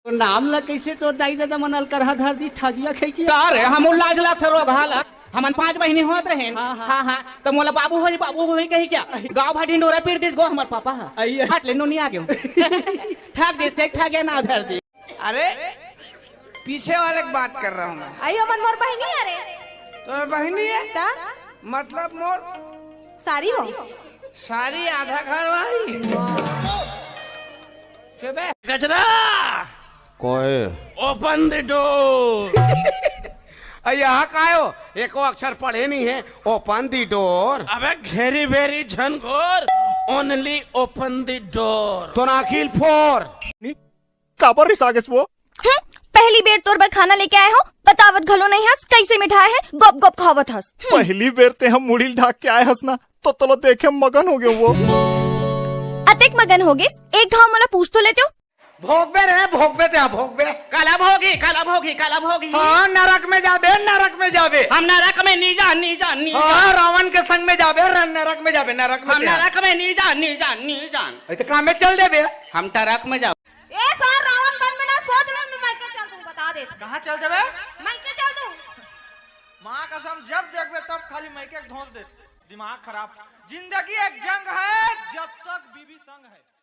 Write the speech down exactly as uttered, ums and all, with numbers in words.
तो नाम ला कइसे तोर दाई ददा मन अलकरहा धर दी, ठगिया खाई के? का रे, हम लाज ला थरो घाला। हमन पांच बहिनी होत रहेन। हाँ, हाँ। हाँ, हाँ। तो मोला बाबू होई, बाबू होई कही क्या? गाँव भर ढिंडोरा पीट दिस गो हमर पापा हा। अइया। हट ले, नोनी आ गयो। ठग दिस, ठग, ठग गया ना धर दी। अरे, पीछे वाले की बात कर रहा हूँ मैं। अइयो मन मोर बहिनी अरे। तोर बहिनी है? ता? मतलब मोर सारी हो। सारी आधा घर वाली। चुप है। गजरा। कोई? Open the door। अ, यहाँ का हो? एको अक्षर पढ़े नहीं है। Open the door। अबे घेरी बेरी झन घोर, only open the door। तो ना अखिल फोर। काबर रिसा गेस वो? हम्म, पहली बेर तोर बर खाना लेके आए हो, बतावत घलो नहीं हस, कैसे मिठाए है, गोप गोप खावत हस। हम्म। पहली बेर ते हम मुड़ी ढाक के आए हस ना, तो तलो देखे मगन हो गयो वो। अतेक मगन हो गेस, एक घाव मोला पूछ तो लेते हो। भोगबे रे, भोगबे ते, हाँ, भोगबे। काला भोगी, काला भोगी, काला भोगी। हाँ, नरक में जाबे, नरक में जाबे। हम नरक में नी जा, नी जा, नी हाँ, जा। रावण के संग में जाबे, र-, नरक में जाबे, नरक में हम ते, हाँ। नरक में नी जा, नी जा, नी जा। ए, तो काम में चल देबे। हम ट्रक में जाबे। ए सर, रावण बन में ना सोच ले, मैं मइके चल दूं, बता दे। कहाँ चल देबे? मइके चल दूं। माँ कसम, जब देखबे तब खाली मइके के धोंस दे। दिमाग खराब। जिंदगी एक जंग है, जब तक बीबी संग है।